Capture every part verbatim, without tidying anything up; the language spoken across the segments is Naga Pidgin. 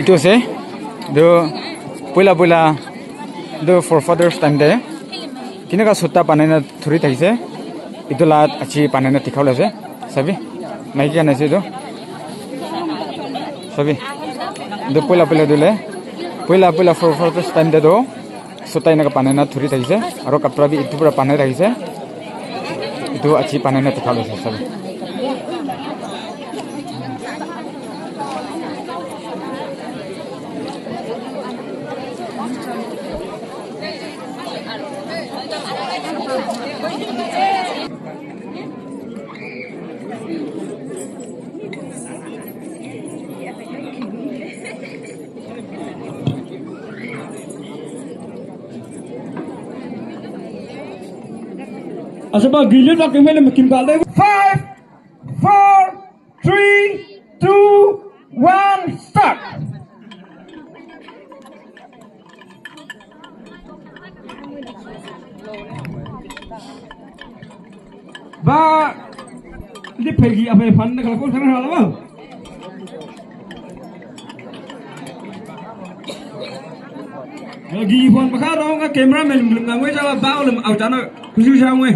Etu ase, etu poila poila, etu forefathers time te, kinaka sutta banai na thuri thakise, etu la achi banai na dikha bole ase, sabi, maiki khan ase etu, sabi, etu poila poila etu le, poila poila forefathers time te toh, sutta enaka banai na thuri thakise, aro kapra bi etu para banai thakise. Etu achi banai na dikha bole ase, sabi. Asa ba gili na kimele kim kale. Five, four, three, two, one, start. Ba, di pegi apa fan na kalau sana hala ba. Lagi phone baka dong ka camera man belum ngangwe jala ba ulum au jana kusu jangwe.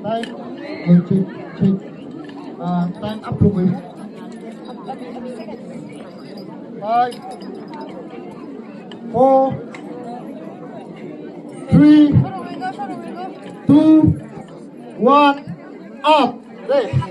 Time, oh, check, check. Uh, time up to me. Five, four, three, two, one, up. Rest.